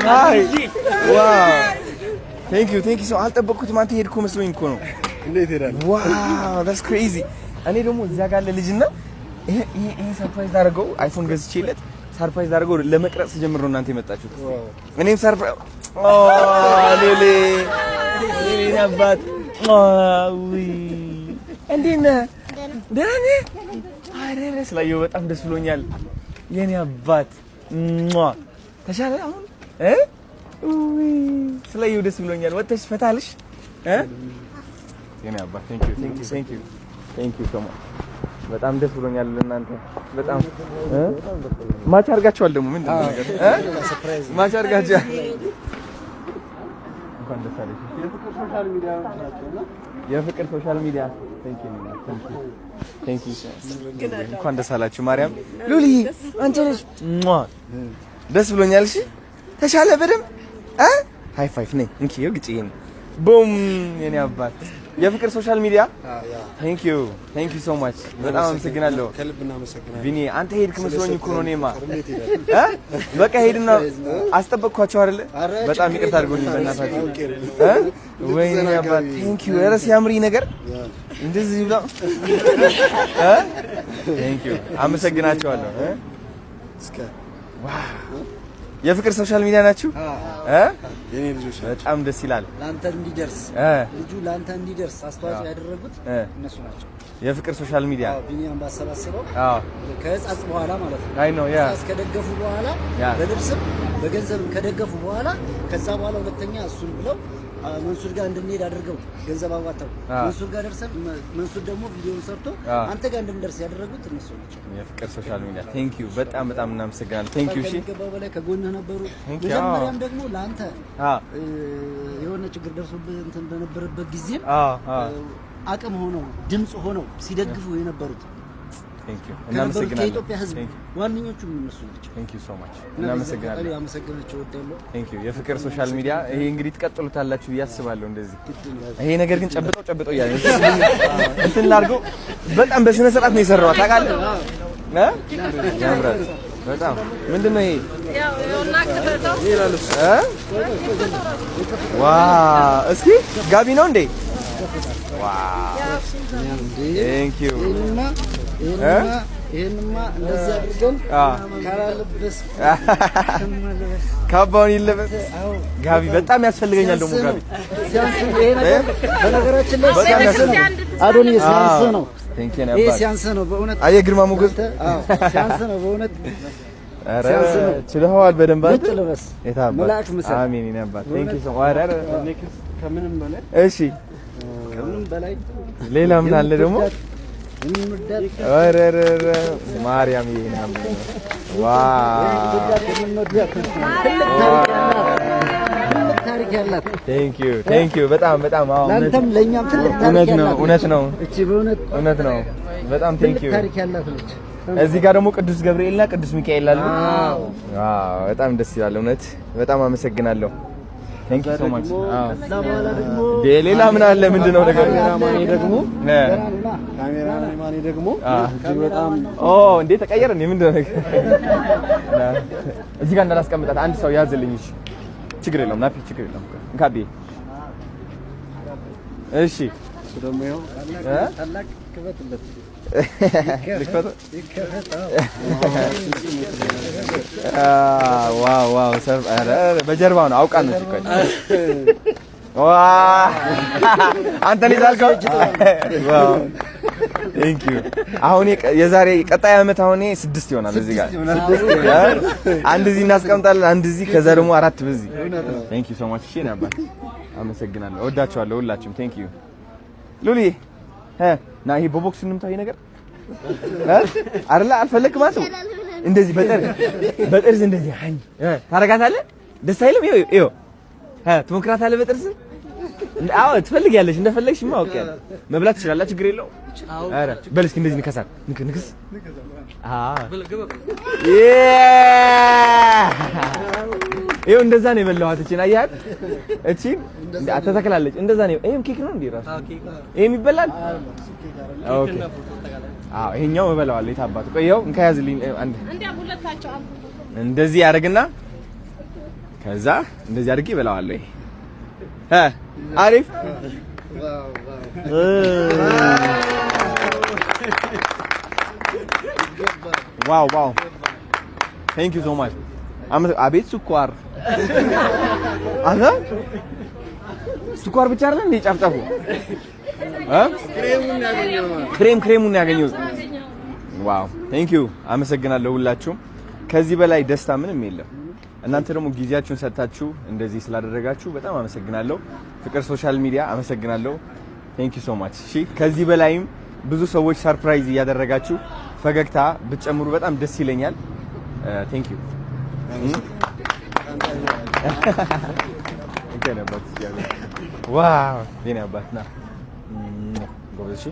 Hi, wow, thank you, thank you so አልጠበቅኩትም። አንተ ሄድኩ መስሎኝ እኮ ነው። እንዴት ሄዳለሁ? Wow, that's crazy። እኔ ደግሞ እዚያ ጋር ያለ ልጅና ይሄ surprise ላደርገው iPhone ገዝቼለት surprise ላደርገው ለመቅረጽ ስጀምር ነው እናንተ የመጣችሁት። እኔም surprise ሌሌ ሌሌ አባት ውይ፣ እንዴት ነህ? ደህና ነህ? ኧረ ስላየሁ በጣም ደስ ብሎኛል። የኔ አባት ተሻለ አሁን እ ውይ ስላየሁ ደስ ብሎኛል። ወጥተሽ ፈታልሽ እ የኔ አባት thank you, thank you, thank you, thank you so much። በጣም ደስ ብሎኛል። እናንተ በጣም match አድርጋችኋል። ደግሞ ምንድን ነው ነገር እ match አድርጋችኋል። እንኳን ደስ አለሽ። የፍቅር social media። Thank you, thank you። እንኳን ደስ አላችሁ። ማርያም ሉሊ አንቺ ነሽ። ደስ ብሎኛል። እሺ ተሻለ በደንብ እ high five ነኝ። እንኪ ይኸው ግጭ ይሄን boom የኔ አባት የፍቅር social media። Thank you, thank you so much። በጣም አመሰግናለሁ። ከልብ እናመሰግናለን። ቢኒ አንተ ሄድክ መስሎኝ እኮ ነው። እኔማ እ በቃ ሄድና አስጠበቅኳቸው አይደለ? በጣም ይቅርታ አድርጎልኝ በእናታችሁ እ ወይኔ አባት thank you። ኧረ ሲያምሪ ነገር እንደዚህ ብላ እ thank you፣ አመሰግናቸዋለሁ። እ የፍቅር social media ናችሁ እ የኔ ልጆች ናቸው። በጣም ደስ ይላል። ለአንተ እንዲደርስ ልጁ ለአንተ እንዲደርስ አስተዋጽኦ ያደረጉት እነሱ ናቸው። የፍቅር social media። አዎ፣ ቢኒያም ባሰባሰበው ከህጻጽ በኋላ ማለት ነው። I know, yeah. ህጻጽ ከደገፉ በኋላ በልብስም በገንዘብም ከደገፉ በኋላ ከዛ በኋላ ሁለተኛ እሱን ብለው መንሱር ጋር እንድንሄድ አድርገው ገንዘብ አዋጥተው መንሱር ጋር ደርሰን መንሱር ደግሞ ቪዲዮውን ሰርቶ አንተ ጋር እንድንደርስ ያደረጉት እነሱ ናቸው። የፍቅር social media thank you፣ በጣም በጣም እናመሰግናለን። Thank you። እሺ። ከሚገባው በላይ ከጎንህ ነበሩ። Thank you. መጀመሪያም ደግሞ ለአንተ የሆነ ችግር ደርሶብህ እንትን በነበረበት ጊዜም አ አ አቅም ሆነው ድምፅ ሆነው ሲደግፉ የነበሩት Thank you። ከነበሩት እናመሰግናለን። ከኢትዮጵያ ሕዝብ ዋነኞቹም እነሱ ናቸው። Thank you so much። እና በዚህ አጋጣሚ እናመሰግናለን። ላመሰግናቸው እወዳለሁ። Thank you። የፍቅር social media ይሄ እንግዲህ ትቀጥሉታላችሁ ብዬ አስባለሁ። እንደዚህ ግድ ነው። ይሄ ነገር ግን ጨብጠው ጨብጠው እያለ እንትን ላድርገው። በጣም በስነ ስርዓት ነው የሰራው ታውቃለህ እ ያምራል በጣም። ምንድን ነው ይሄ እ wow፣ እስኪ ጋቢ ነው እንዴ? Wow, thank you። ይሄንማ ይሄንማ ይሄንማ እንደዚህ አድርገን ካላለበስ ካባውን ይለበስ። ጋቢ በጣም ያስፈልገኛል ደግሞ ጋቢ። ሲያንስ ነው ይሄ ነገር። በነገራችን ላይ በጣም ሲያንስ ነው አዶኒ፣ ሲያንስ ነው። Thank you። ይሄ አባት። ሲያንስ ነው በእውነት። አየህ ግርማ ሞገስ። አዎ፣ ሲያንስ ነው በእውነት። ኧረ ሲያንስ ነው። ችለኸዋል በደንብ አንተ። ነጭ ልበስ። የት አባት። መልአክ ምሰል። አሜን የኔ አባት፣ thank you so ኧረ ኧረ ከምንም በላይ እሺ። ከምንም በላይ ሌላ ምን አለ ደግሞ? የምንወዳት ኧረ ኧረ ኧረ ማርያም ይሄን wow። የምንወዳት ትልቅ ታሪክ ያላት፣ ትልቅ ታሪክ ያላት። Thank you, thank you። በጣም በጣም አዎ። ለአንተም ለእኛም ትልቅ ታሪክ እውነት ነው። ያላት። እውነት ነው። እቺ በእውነት እውነት ነው። በጣም thank ትልቅ you። ታሪክ ያላት ነች። እዚህ ጋር ደግሞ ቅዱስ ገብርኤልና ቅዱስ ሚካኤል አሉ። Wow፣ በጣም ደስ ይላል። እውነት በጣም አመሰግናለሁ። Thank you so much። ከዛ በኋላ ደግሞ ሌላ ምን አለ? ምንድነው ነገር? ካሜራማኔ ደግሞ እ ካሜራማኔ ደግሞ እጅግ በጣም ኦ እንዴ፣ ተቀየረ እንዴ? ምንድነው ነገር? እዚህ ጋር እንዳላስቀምጣት አንድ ሰው ያዝልኝ። እሺ፣ ችግር የለውም ናፒ፣ ችግር የለውም። እንካ ቤ እሺ። እሱ ደግሞ ይኸው እ ታላቅ ክፈትለት። ልክፈተው? ይከፈት። አዎ። Wow, ኧረ በጀርባው ነው አውቃ ነው ሲቆይ wow፣ አንተ ነው የዛልከው። Wow, thank you። አሁን የዛሬ ቀጣይ ዓመት አሁን ይሄ ስድስት ይሆናል። እዚህ ጋር አንድ እዚህ እናስቀምጣለን፣ አንድ እዚህ፣ ከዛ ደግሞ አራት በዚህ። Thank you so much። እሺ ነበር፣ አመሰግናለሁ። እወዳችኋለሁ ሁላችሁም። Thank you። ሉሊ እ ና ይሄ በቦክስ እንምታው። ይሄ ነገር እ አይደለ አልፈለክም አንተ እንደዚህ በጠርዝ በጠርዝ እንደዚህ አኝ ታረጋታለህ። ደስ አይልም? ይኸው ይኸው እ ትሞክራታለህ በጥርስ። አዎ ትፈልጊያለሽ። እንደፈለግሽማ አውቄያለሁ። መብላት ትችላለህ፣ ችግር የለውም። ኧረ በል እስኪ እንደዚህ ንከሳት፣ ንክ ንክስ። አዎ፣ ይኸው እንደዛ ነው የበላኋት። እቺን አየሃት? እቺን ተተክላለች። እንደዛ ነው። ይሄም ኬክ ነው እንዴ ራሱ? ይሄም ይበላል። Okay፣ አዎ ይሄኛው እበላዋለሁ። የት አባቱ፣ ቆይ ይኸው እንካ ያዝልኝ። አንድ እንደዚህ ያደርግና ከዛ እንደዚህ አድርጌ እበላዋለሁ። ይሄ አሪፍ። Wow, thank you so much። አቤት ስኳር! አንተ ስኳር ብቻ አይደለም እንዴ ጫፍጫፉ እ ክሬሙን ያገኘሁት። Wow, thank you፣ አመሰግናለሁ ሁላችሁም። ከዚህ በላይ ደስታ ምንም የለም። እናንተ ደግሞ ጊዜያችሁን ሰጥታችሁ እንደዚህ ስላደረጋችሁ በጣም አመሰግናለሁ። ፍቅር social media አመሰግናለሁ። Thank you so much። እሺ፣ ከዚህ በላይም ብዙ ሰዎች surprise እያደረጋችሁ ፈገግታ ብትጨምሩ በጣም ደስ ይለኛል። Thank you። Wow፣ የኔ አባት ና ጎበዝ። እሺ።